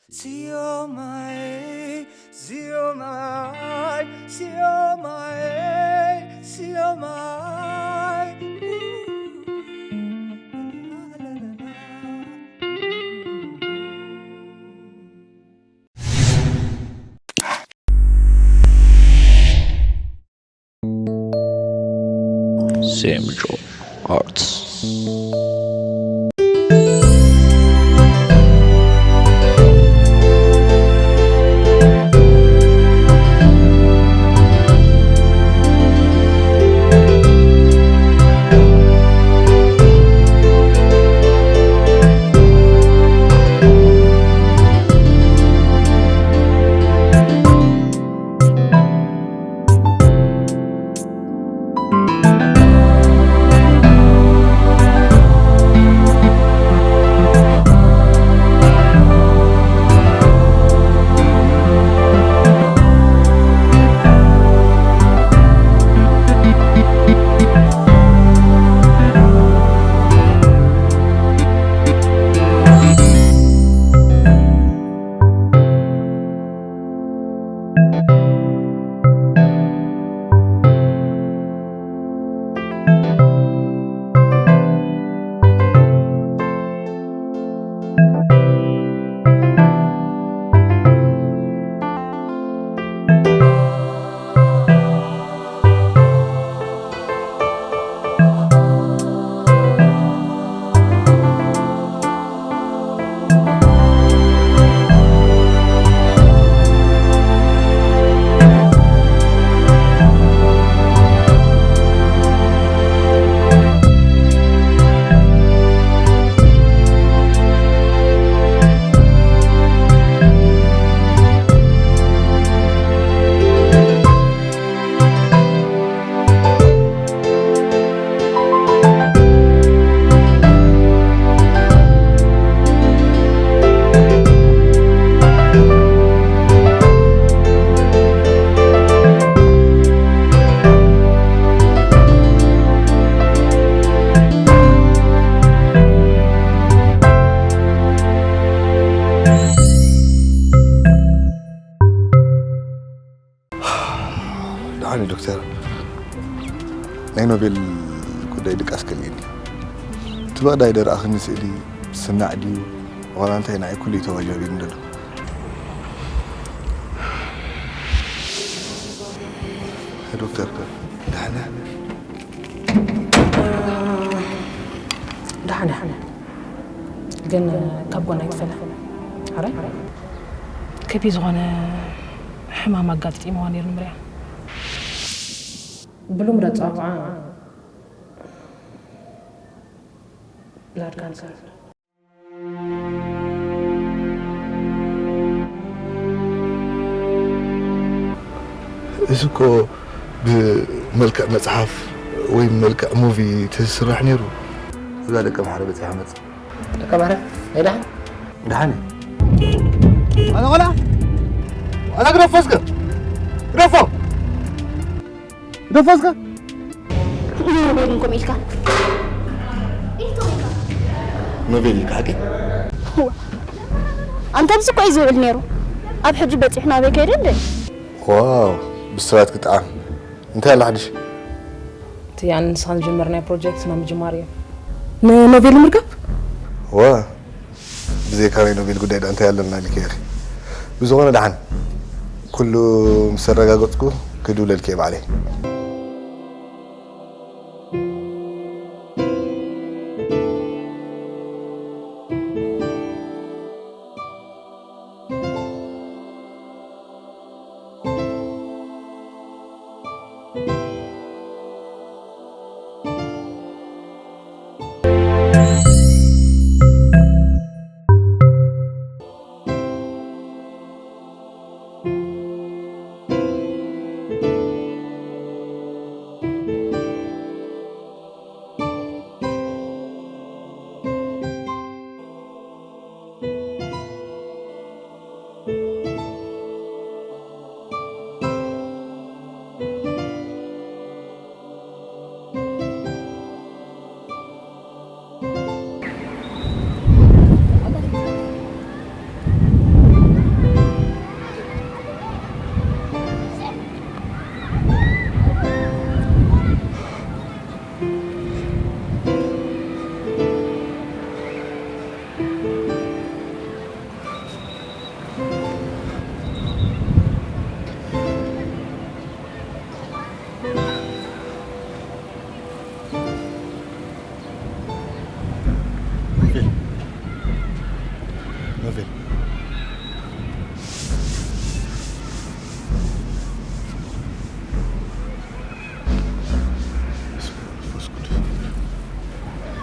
Siomai, siomai, siomai, siomai. Semjo Arts. ደሓን ዶክተር፣ ናይ ኖቤል ጉዳይ ድቃስ ከልእኒ። እቲ በቕዳይ ደረኣኽኒ ስእሊ ስናዕ ድዩ ዋላ እንታይ ንዓይ ኩሉ እዩ ተዋጃቢኒ ዘሎ። ዶክተር፣ ደሓን ደሓን ደሓን፣ ግን ካብ ጎና ኣይትፈለ። ኣረ፣ ከቢድ ዝኾነ ሕማም ኣጋጢጥዎ ነይሩ ንምርያ። ብሉምድ ኣጸዋውዓ ብላድ ካንሰር። እዚ እኮ ብመልክዕ መጽሓፍ ወይ መልክዕ ሙቪ ተዝስራሕ ነይሩ። እዛ ደቂ ኣምሓራ በጺሓ መጽ- ደቂ ኣምሓራ ናይ ደሓን? ደሓን እዩ። ኣነ ቆልዓ? ኣነ ግደፎ እስከ! ግደፎ! ግደፎ እስከ! ኖርዌይ ግን ከምኡ ኢልካ? ኖቤል ኢልካ ሓቂ? እዋ። ኣንተ ኣብዚ እኮ እዩ ዝውዕል ነይሩ። ኣብ ሕጂ በጺሑ ናበይ ከይደ እንደ? ዋው፣ ብስራት ክጥዓም። እንታይ ኣላ ሓድሽ? እቲ ኣነ ንስኻን ዝጀመርናዮ ፕሮጀክት ናብ ምጅማር እዩ። ንኖቤል ምርካብ? ዋ፣ ብዘይካ ናይ ኖቤል ጉዳይ ደኣ እንታይ ኣለና ኢልኪ ኢኺ። ብዝኾነ ደሓን፣ ኩሉ ምስ ኣረጋገጽኩ ክድውለልኪ እየ ባዕለይ።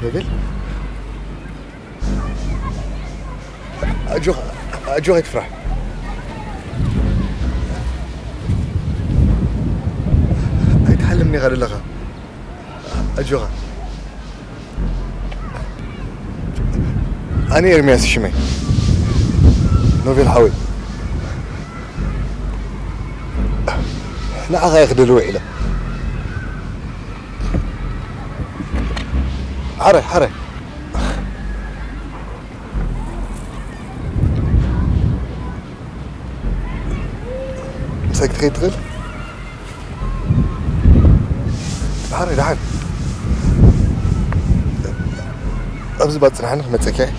ኖቤል፣ ኣጆኻ፣ ኣጆኻ ኣይትፍራሕ። ኣይትሓልም ኢኻ ዘለኻ። ኣጆኻ። ኣነ ኤርምያስ ሽመይ። ኖቤል ሓወይ። ንዓኻ እየ ክደሊ ውዒለ። ሓረ፣ ሓረ። ምሳይ ክትኸይድ ትኽእል? ደሓን፣ ደሓን። ኣብዚ ባጽናሕኒ ክመጸኪ እየ።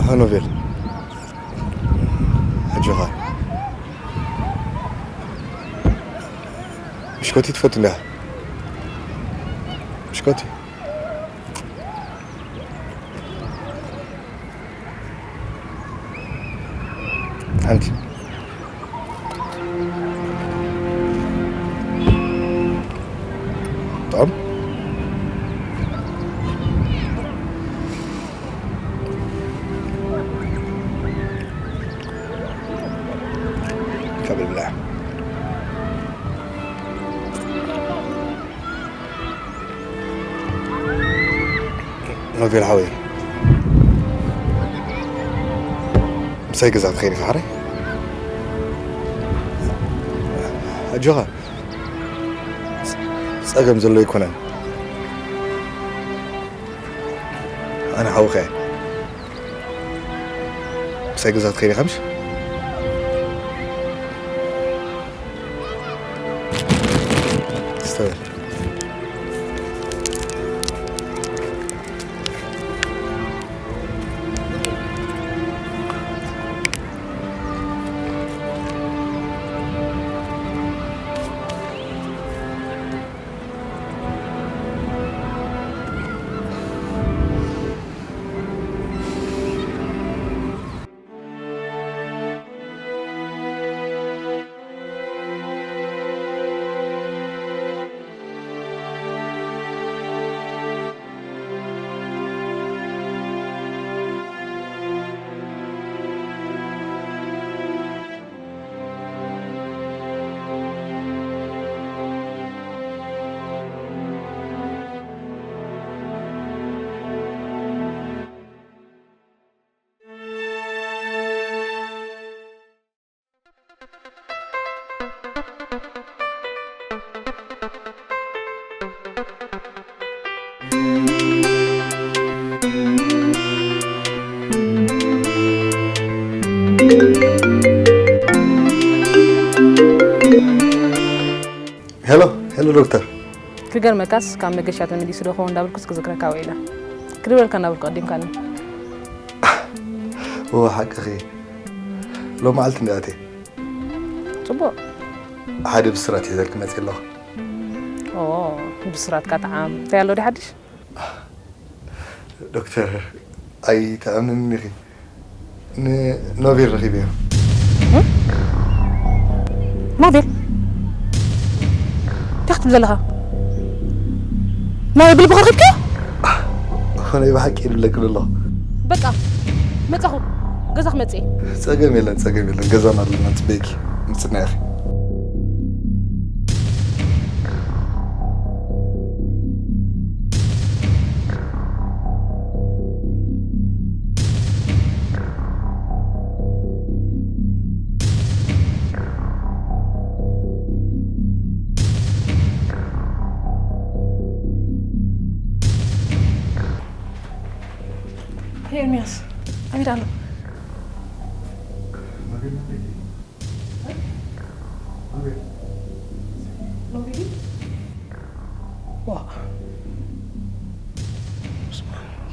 ሃኖቬል፣ ኣጆኻ። ብሽኮቲ ትፈቱ እንዲኻ? ብሽኮቲ። ሓንቲ። ጥዑም። ካብ ብላዕ። ኖቤል ሓወይ፣ ምሳይ ገዛ ክትኸይድ ኢኻ ሓራይ? ኣጆኻ፣ ጸገም ዘሎ ኣይኮነን። ኣነ ሓውኻ እየ። ምሳይ ገዛ ክትኸይድ ኢኻ ምሽ? ስተበል። ሄሎ፣ ሄሎ ዶክተር። ክገርመካስ፣ ካብ መገሻ ተመሊሱ ዶ ኸውን እንዳበልኩስ ክዝክረካ ውዒለ። ክድውለልካ እንዳበልኩ ቀዲምካኒ። እወ፣ ሓቅኺ። ሎማዓልቲ እንድያ ኣትየ። ጽቡቕ። ሓደ ብስራት ሒዘልኪ መጽየ ኣለኹ። ኦ፣ ብስራትካ ጠዓም። እንታይ ኣሎ ድዩ ሓድሽ? ዶክተር፣ ኣይትኣምንንን ኢኺ። ንኖቤል ረኺበዮ። እም? ኖቤል? እንታይ ክትብል ዘለኻ? ኖቤል ብልብኻ ረኺብካዮ? እወ፣ ናይ ብሓቂ ይብለኪ ዘለኹ። በቃ፣ መጻኹ። ገዛ ክመጽእ እየ። ጸገም የለን፣ ጸገም የለን። ገዛና ኣለና፣ ንጽበየኪ። ምጽና ኢኺ። ኤርሚያስ፣ ኣበይ ደኣ ኣሎ?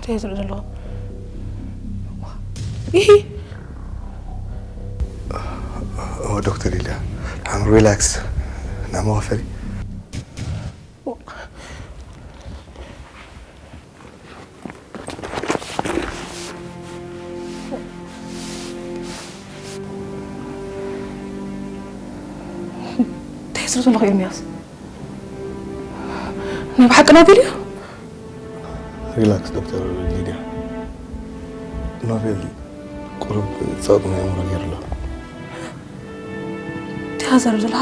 እንታይ ዝርኢ ዘለኹ? ይሂ! ኦ፣ ዶክተር ኢልያ፣ ሓም ሪላክስ። ናብ መኸፈሊ። እንታይ ዝርኢ ዘለኹ ኤርሚያስ? ናይ ብሓቂ ኖቤል እዩ? ሪላክስ ዶክተር ሊድያ። ኖቤል ቁሩብ ጸቕጢ ናይ ኣእምሮ ገይሩ ኣሎ። እንታይ ኢኻ ዘረብ ዘለኻ?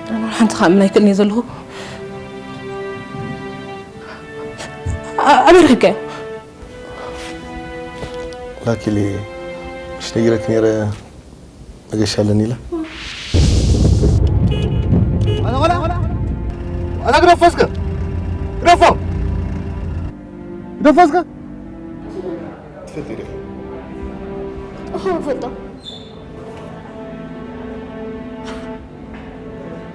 ኣነ ሓንቲ ከኣ ምን ኣይክእልን እየ ዘለኹ። ኣ-፣ ኣበይ ረኺብካዮ? ላኪሊ፣ ምሽ ነጊረኪ ነይረ፣ መገሻ ኣለኒ ኢላ። ኣታ ቆልዓ፣ ኣታ ግደፎ እስከ። ግደፎ። ግደፎ እስከ። ትፈልጢ ዲኺ? እኹ፣ እፈልጦ።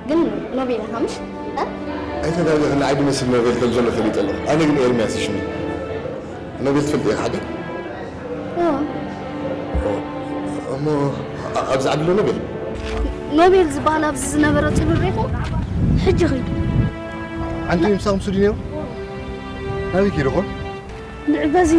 ግን ኖቤል ኢኻ ምሽ? እ? ኣይተጋግኺ፣ ንዓይ ዝመስል ኖቤል ከም ዘሎ ፈሊጠ ኣለኹ። ኣነ ግን ኤርምያስ እዩ ሽመይ። ኖቤል ትፈልጢ ኢኺ ሓቂ? እዎ። እሞ ኣ-፣ ኣብዚ ዓዲ ኣሎ ኖቤል? ኖቤል ዝበሃል ኣብዚ ዝነበረ ጽሉል ርኢኹም? ሕጂ ኺዱ። ኣንቲ ምሳኹም ሱዲ ነይሩ? ናበይ ከይዱ ኾን? ንዕ በዚ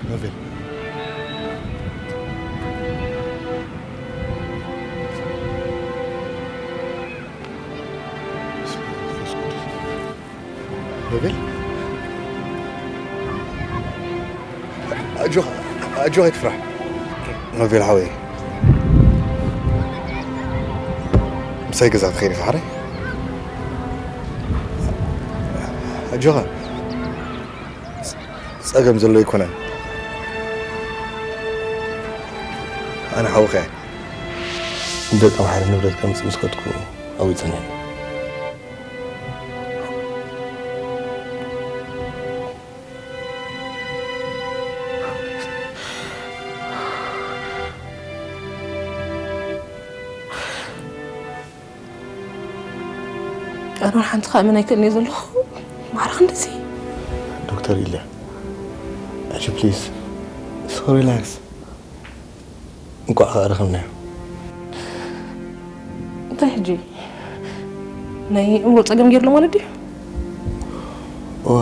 ኖቬል። ኖቬል። ኣጆኻ፣ ኣጆኻ ኣይትፍራሕ። ኖቬል ሓወይ፣ ምሳይ ገዛ ክትኸይድ ኢኻ ሓራይ? ኣጆኻ፣ ጸገም ዘሎ ኣይኮነን። ኣነ ሓውኻ እየ። ንደቂ ኣምሓሩ ንብረት ከምጽእ ምስ ከድኩ ኣብኡ ጸኒሐ። ኣነ ሓንቲ ከኣ መን ኣይክእልን እየ ዘለኹ። ማዕረ ክንድዚ። ዶክተር ኢልያ፣ ሕጂ ፕሊዝ፣ ሶ ሪላክስ። እንቋዕ ከኣ ረኸብናዮ። እንታይ ሕጂ? ናይ እምሮ ጸገም ገይርሎ ማለት ድዩ? እዋ፣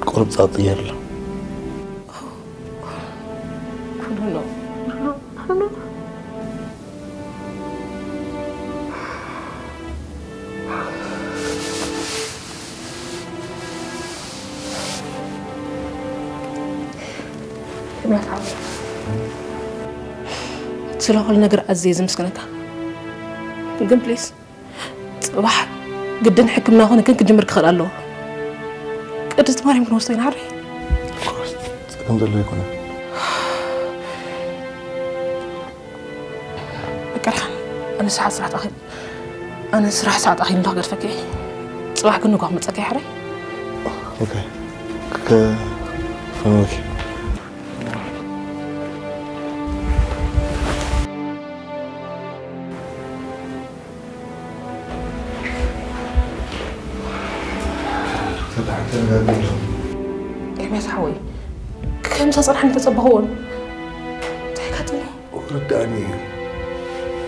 ቁሩብ ጸቕጢ ገይርሎ። ኩሉ ነው። ኩሉ፣ ኩሉ። ስለ ኩሉ ነገር ኣዝየ ዝምስግነካ። ግን ፕሊስ፣ ጽባሕ ግድን ሕክምና ኮነ ግን ክጅምር ክኽእል ኣለዎ። ቅድስት ማርያም ክንወስዶ ኢና፣ ሓራይ? ኦፍኮርስ፣ ጸገም ዘሎ ኣይኮነን። በቃ፣ ኣነ ሰዓት፣ ሰዓት ኣኺል፣ ኣነ ስራሕ ሰዓት ኣኺል እንዶ ክገድፈኪ። ጽባሕ ግን ንጓ ክመጸኪ፣ ሓራይ? ኦኬ። ከ-፣ ፈንወኪ። ኤርምያስ ሓወይ፣ ከምዛ ጽንሓኒ ተጸበኽዎን። እንታይ ኣጋጢሙ? ርዳእኒ እዩ።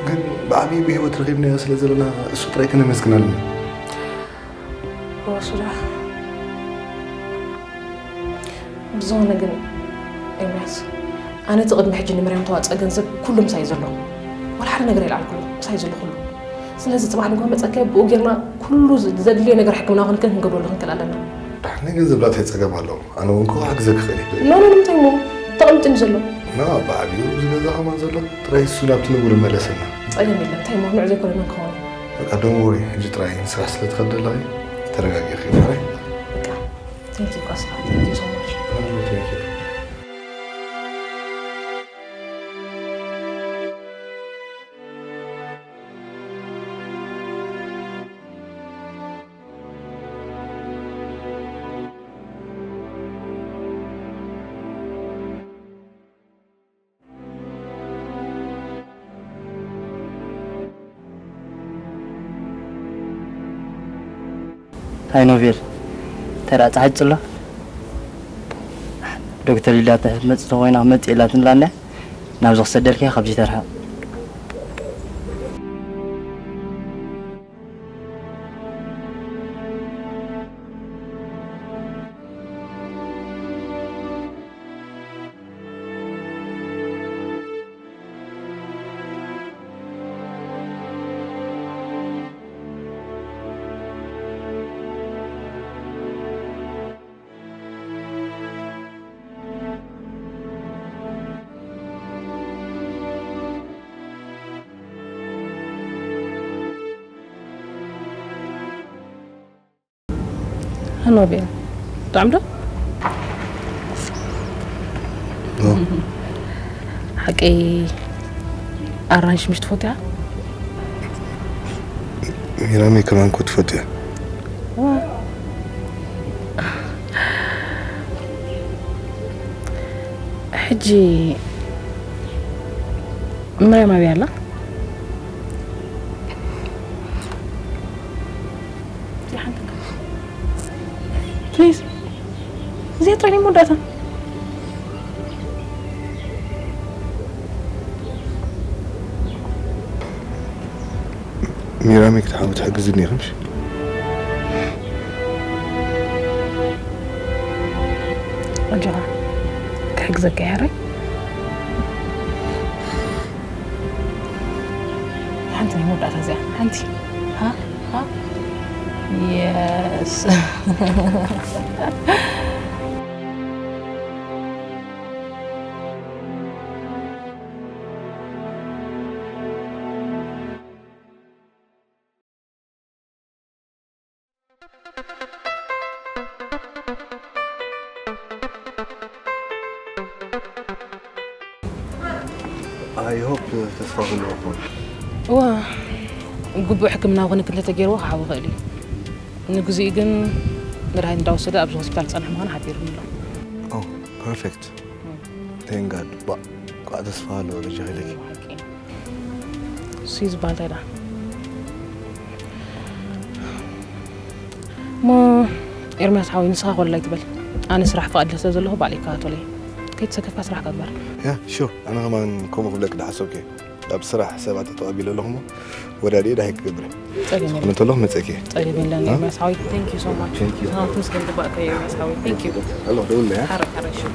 ግን ብዓብዪ ብህይወት ረኺብናዮ ስለ ዘለና እሱ ጥራይ ከነመስግን ኣለና። እወ፣ ሱዳ። ብዝኾነ ግን ኤርምያስ፣ ኣነ እቲ ቅድሚ ሕጂ ንምርያም ተዋፅኦ ገንዘብ ኩሉ ምሳይ ዘሎ። ዋላ ሓደ ነገር ኣይለዓልኩሉ፣ ምሳይ ዘሎ ኩሉ። ስለዚ ፅባሕ ንግሆ መፀኪ ብኡ ጌርና ኩሉ ዘድልዮ ነገር ሕክምና ክንክን ክንገብረሉ ክንክእል ኣለና። ድሓን ናይ ገንዘብ ላታይ ጸገም ኣለዎ? ኣነ እውን እኮ ክሕግዘኪ ክእል እየ። ኖ ኖ፣ ንምንታይ እሞ? ተቐሚጡ እዩ ዘሎ። ና ብዓብዩ እዚ ገዛ ከማን ዘሎ ጥራይ እሱ ናብቲ ንቡር ይመለሰና። ጸገም የለን፣ እንታይ እሞ ንዑ ዘይኮነ መን ክኸውን እዩ። በቃ don't worry፣ ሕጂ ጥራይ ንስራሕ ስለ ትኸዲ ኣለኺ ተረጋጊኺ ማረይ። በቃ thank you ቃስኻ፣ thank you so much። Thank you። ሃይ ኖቬል፣ ተራ ጸሓይ ጽሎ ዶክተር ኢላ ትመጽእ ተኾይና መጽእ ኢላትንላ እንድያ ናብዚ ክሰደልካ እየ ካብዚ ተርሓቕ። ሃኖ ቢያ ጥዑም ዶ? ሓቀይ ኣራንሽ ምሽ ትፈትያ? ሚራሚ ከማን ኮ ትፈትያ? ሕጂ መርያም ኣበይ ኣላ? ፕሊዝ እዚኣ ጥራይ ናይ መወዳእታ። ሚራሚ ክትሓሙ ትሕግዝኒ ኢኺ ምሽ? ኣጆኻ ክሕግዘካ እየ ሕራይ። ሓንቲ ናይ መወዳእታ እዚኣ ሓንቲ ሃ ሃ የስ። I hope ተስፋ ክህልወኩም። እዋ ግቡእ ሕክምናዊ ክንክን እንተተገይርዎ ክሓዊ ይኽእል እዩ። ንግዚኡ ግን መድሃኒት እንዳወሰደ ኣብዚ ሆስፒታል ክጸንሕ ምዃኑ ሓቢሩኒ ኣሎ። Oh, perfect. Thank God. ባ ኳዕ ተስፋ ኣለዎ በጃኺ ኢለኪ። ሓቂ እዩ። እሱ እዩ ዝበሃል እንታይ ደኣ? እሞ ኤርምያስ ሓወይ ንስኻ ኮለል ኣይትበል። ኣነ ስራሕ ፍቓድ ስለ ዘለኹ ባዕለይ ይከታተሎ እየ። ከይተሰከፍካ ስራሕካ ግበር። Yeah, sure. ኣነ ከማን ከምኡ ክብለኪ ዝሓሰብኩ እየ። ኣብ ስራሕ ሰባት ተቐቢለ ኣለኹ እሞ ወዳዲኤ ደሃይ ክገብር እየ። ጸገም የለን። ክነተሎ ክመጸኪ እየ። ጸገም የለን እ? ኤርምያስ ሓወይ። Thank you so much። Thank you። ኣዎ፣ ተመስገን ግባእካ እዩ ኤርምያስ ሓወይ። Thank you። ኣሎ ደውልና እያ። ሓረቅ ሓረቅ ሽው።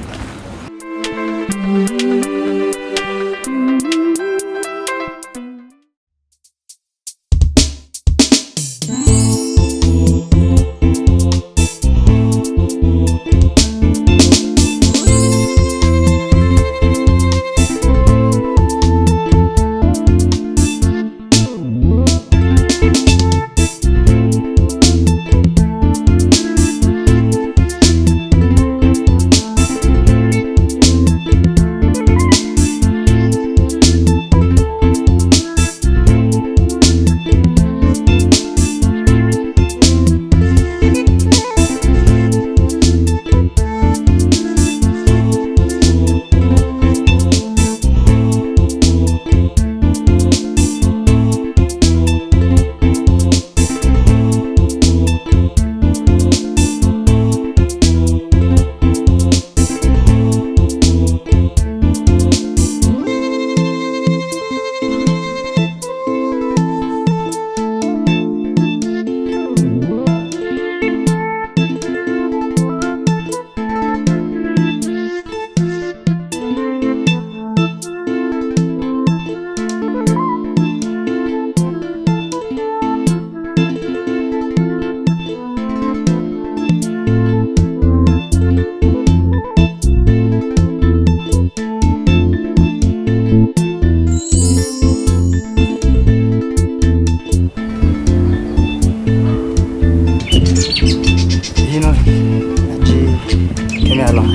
ኣለኹ።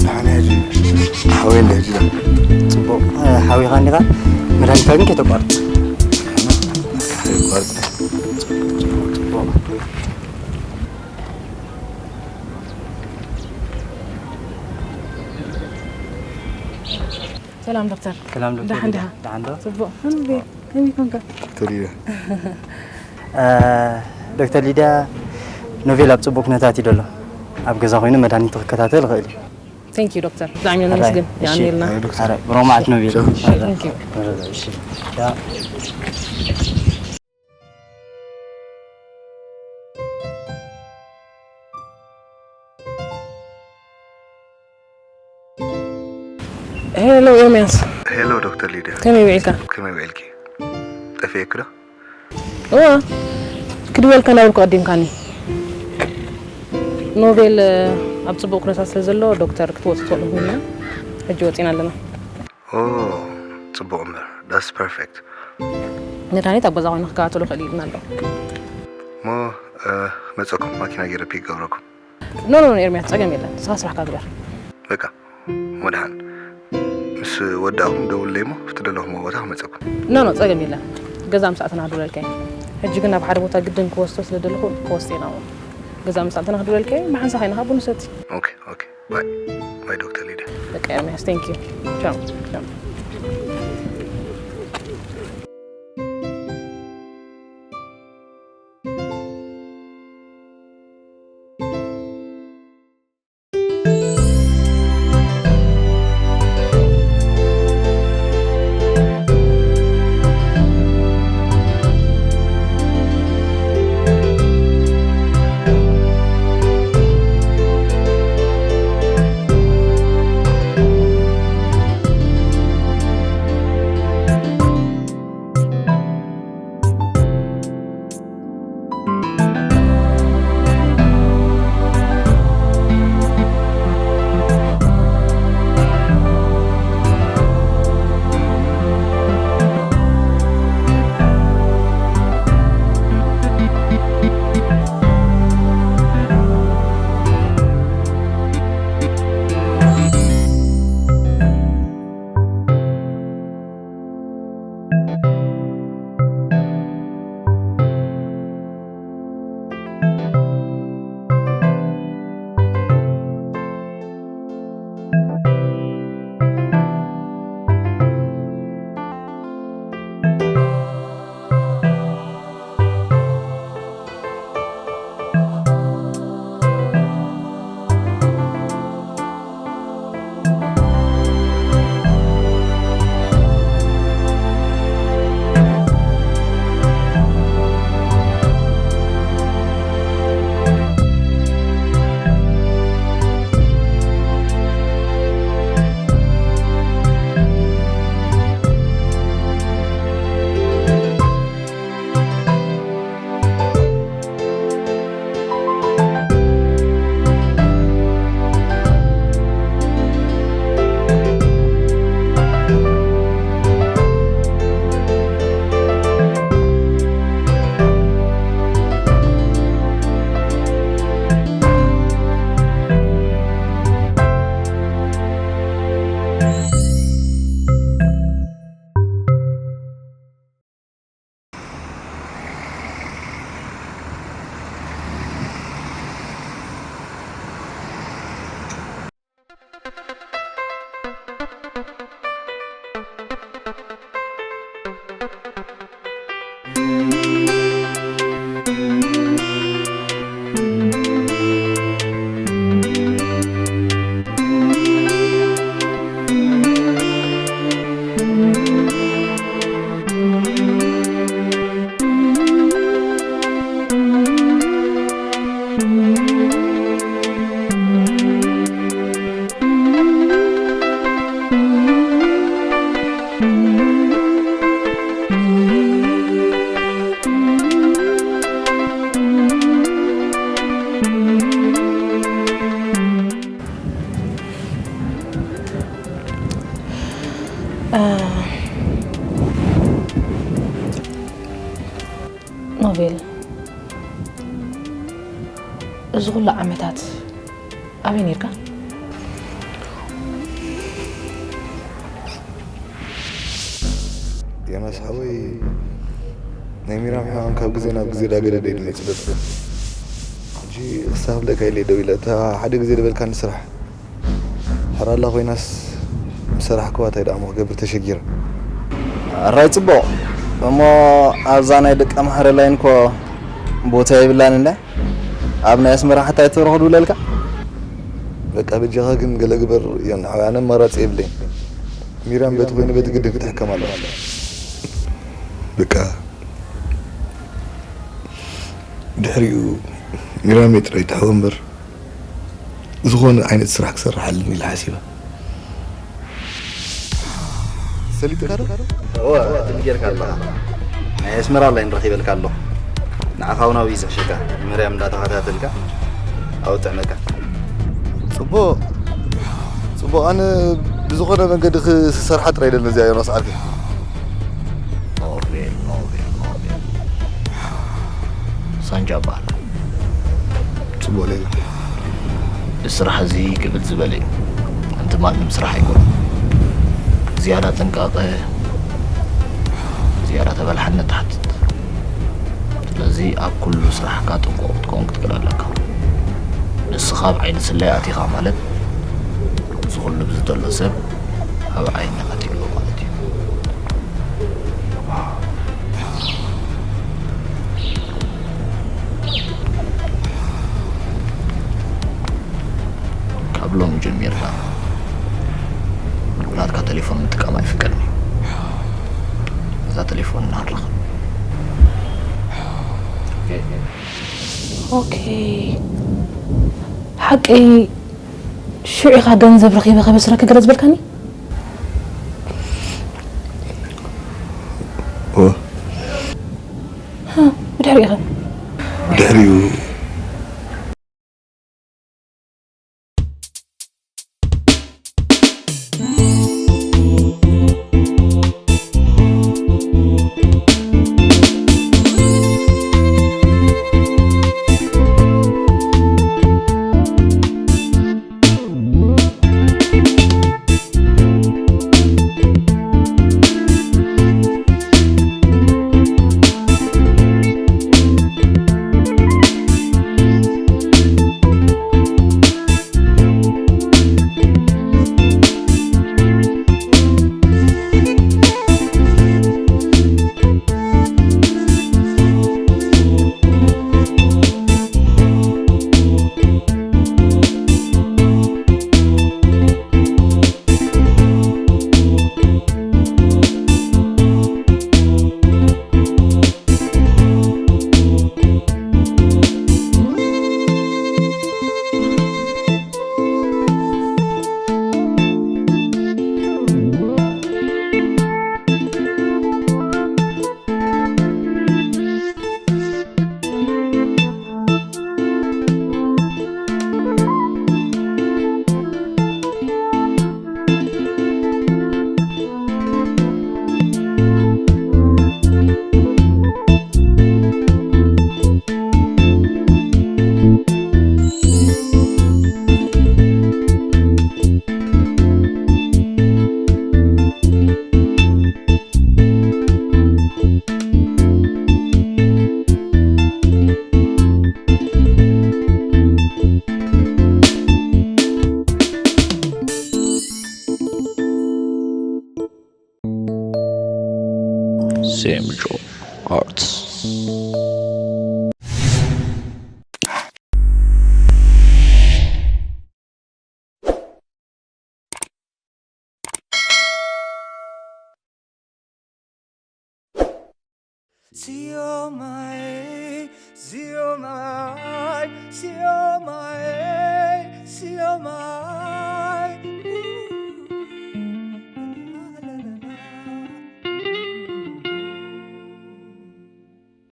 ደሓን ሕጂ ሓወይ እንደ ሕጂ ዶ? ጽቡቕ። ሓዊኻ እንዲኻ? መድሃኒትካ ግን ከይተቋርጽ። ከይቋርጽ። ጽቡቕ። ሰላም ዶክተር። ሰላም ዶክተር ደሓን ሊዳ። ዲኻ? ደሓን ዶ? ጽቡቕ። ከመይ ከመይ ኮንካ? ዶክተር ሊዳ። እ፣ ዶክተር ሊዳ፣ ኖቬል ኣብ ጽቡቕ ኩነታት እዩ ዘሎ። ኣብ ገዛ ኮይኑ መድሃኒቱ ክከታተል ይኽእል እዩ። Thank you ዶክተር። ብጣዕሚ ኢና ነመስግን። እሺ። የቐንየልና። ኣረ ዶክተር። ኣረ ብሮማዓት ኖቬል። ቻው። Thank you። ኣረ እሺ። ዳ- ሄሎ ኤርሚያስ። ሄሎ ዶክተር ሊድያ። ከመይ ውዒልካ? ከመይ ውዒልኪ? ጠፊኤኪ ዶ? እዋ፣ ክድወልካ እንዳበልኩ ቀዲምካኒ። ኖቬል ኣብ ጽቡቕ ኩነታት ስለ ዘሎ ዶክተር ክትወጽእ ትኽእሉ ኮይና፣ ሕጂ ወጺና ኣለና። ኦ፣ ጽቡቕ እምበር። That's perfect። መድሃኒት ኣብ ገዛ ኮይኑ ክከታተሎ ክእል ኢልና ኣሎ። እሞ፣ እ፣ ክመጸኩም ማኪና ገይረ ፒክ ገብረኩም። ኖ፣ ኖ፣ ኖ፣ ኤርሚያስ፣ ጸገም የለን። ንስኻ ስራሕካ ግበር። በቃ፣ እሞ ደሓን። ምስ ወዳእኹም ደውለይ እሞ፣ ኣብቲ ደለኹምዎ ቦታ ክመጸኩም። ኖ፣ ኖ፣ ጸገም የለን። ገዛ ምስ ኣተና ክድውለልካ እየ። ሕጂ ግን ናብ ሓደ ቦታ ግድን ክወስዶ ስለ ደለኹ፣ ክወስድ እየ ናብኡ። ገዛ ምስ ኣተና ክድውለልካ እየ፣ ብሓንሳብ ከይና ከኣ ቡን ንሰቲ። ኦኬ፣ ኦኬ። ባይ። ባይ ዶክተር ሊድያ። በቃ ኤርሚያስ፣ thank you። ቻው። ቻው። ኖቬል፣ እዚ ኩሉ ዓመታት ኣበይ ነርካ? ዮናስ ሓወይ፣ ናይ ሚራም ሕማም ካብ ግዜ ናብ ግዜ ዳገደደ ኢሉ መፅእ ዘሎ። ሕጂ ክሳብ ለካ ኢለ ደው ኢለ፣ እታ ሓደ ግዜ ዝበልካኒ ስራሕ ሕራላ ኮይናስ ምሰራሕክዋ እንታይ ደኣ እሞ ክገብር ተሸጊረ። ኣራይ ጽቡቕ እሞ ኣብዛ ናይ ደቂ ኣምሓረ ላይን እኮ ቦታ የብላን እንዳ ኣብ ናይ ኣስመራ ሓታ ኣይተረኽዱ ለልካ። በቃ በጃኻ ግን ገለ ግበር። ዮን ሓወይ፣ ኣነ ኣማራጺ የብለይን። ሚራም በቲ ኮይኑ በቲ ግድን ክትሕከም ኣለዋ። በቃ ድሕሪኡ ሚራመይ ጥራይ ትሕወ እምበር ዝኾነ ዓይነት ስራሕ ክሰርሕ ኣለኒ ኢለ ሓሲበ። ሰሊጥካ ዶ? እወ ትም ጌርካ ኣለኻ። ናይ ኣስመራ ላይን ረኺበልካ ኣለኹ። ንዓኻ እውን ኣብዩ ዝሕሸካ። መርያም እንዳተኸታተልካ ኣብኡ ጥዕመካ። ጽቡቕ ጽቡቕ። ኣነ ብዝኾነ መንገዲ ክሰርሓ ጥራይ ደለ እዚኣ ዮናስ ዓርከይ። ኖቤል ኖቤል ኖቤል ሳንጃ በሃል። ጽቡቕ ሌላ። እዚ ስራሕ እዚ ክብድ ዝበለ እዩ። ኣንቲ ማንም ስራሕ ኣይኮነን። ዝያዳ ጥንቃቐ፣ ዝያዳ ተበላሓነት ትሓትት። ስለዚ ኣብ ኩሉ ስራሕካ ጥንቁቕ ክትከውን ክትክእል ኣለካ። ንስኻ ኣብ ዓይኒ ስለያ ኣቲኻ ማለት እዚ ኩሉ ብዚ ዘሎ ሰብ ኣብ ዓይኒ ኣትዩ ኣሎ ማለት እዩ። ካብ ሎሚ ጀሚርና ናትካ ቴሌፎን ምጥቃም ኣይፍቀድን እዩ። እዛ ቴሌፎን እናረኸብ ኦኬ ሓቀይ ሽዑ ኢኻ ገንዘብ ረኺበ ከበስረኪ ገለ ዝበልካኒ ኦ ብድሕሪኡ ኸ ብድሕሪኡ Semjo Arts.